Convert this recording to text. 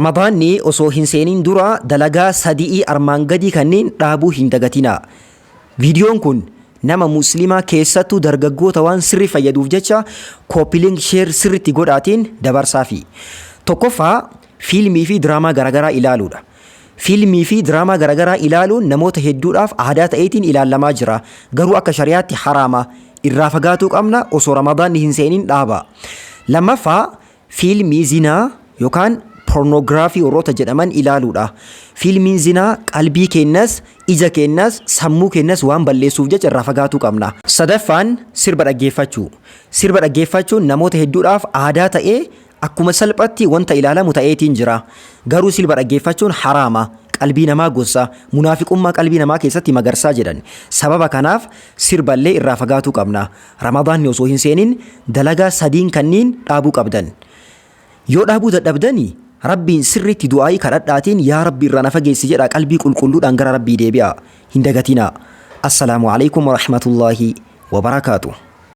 Ramadaanni osoo hin seenin dura dalagaa sadi'ii armaan gadii kanneen dhaabuu hin dagatinaa. Viidiyoon kun nama musliimaa keessattuu dargaggoota waan sirri fayyaduuf jecha copy link, share sirriitti godhaatiin dabarsaafi. Tokkoffaa, fiilmii fi diraamaa garaagaraa ilaaluudha. Fiilmii fi diraamaa garaagaraa ilaaluun namoota hedduudhaaf aadaa ta'eetiin ilaalamaa jira. Garuu akka shari'aatti haraama. Irraa fagaatuu qabna, osoo Ramadaanni hin seenin dhaaba. Lammaffaa, fiilmii zinaa yookaan pornoogiraafii warroota jedhaman ilaaluudha. Fiilmiin zinaa qalbii keenyas, ija keenyas, sammuu keenyas waan balleessuuf jecha irraa fagaatuu qabna. Sadaffaan, sirba dhaggeeffachuu. Sirba dhaggeeffachuun namoota hedduudhaaf aadaa ta'ee akkuma salphatti wanta ilaalamu ta'eetiin jira. Garuu sirba dhaggeeffachuun haraama. Qalbii namaa gossa, munaafiqummaa qalbii namaa keessatti magarsaa jedhan. Sababa kanaaf sirballee irraa fagaatuu qabna. Ramadaanni osoo hin seenin dalagaa sadiin kanniin dhaabuu qabdan. Yoo dhaabuu dadhabdani, Rabbiin sirriitti du'aayii kadhadhaatiin "Yaa Rabbi, irraa na fageessi" jedha. Qalbii qulqulluudhaan gara Rabbii deebi'a. Hin dagatinaa. Assalaamu alaikum warahmatullaahi wabarakaatu.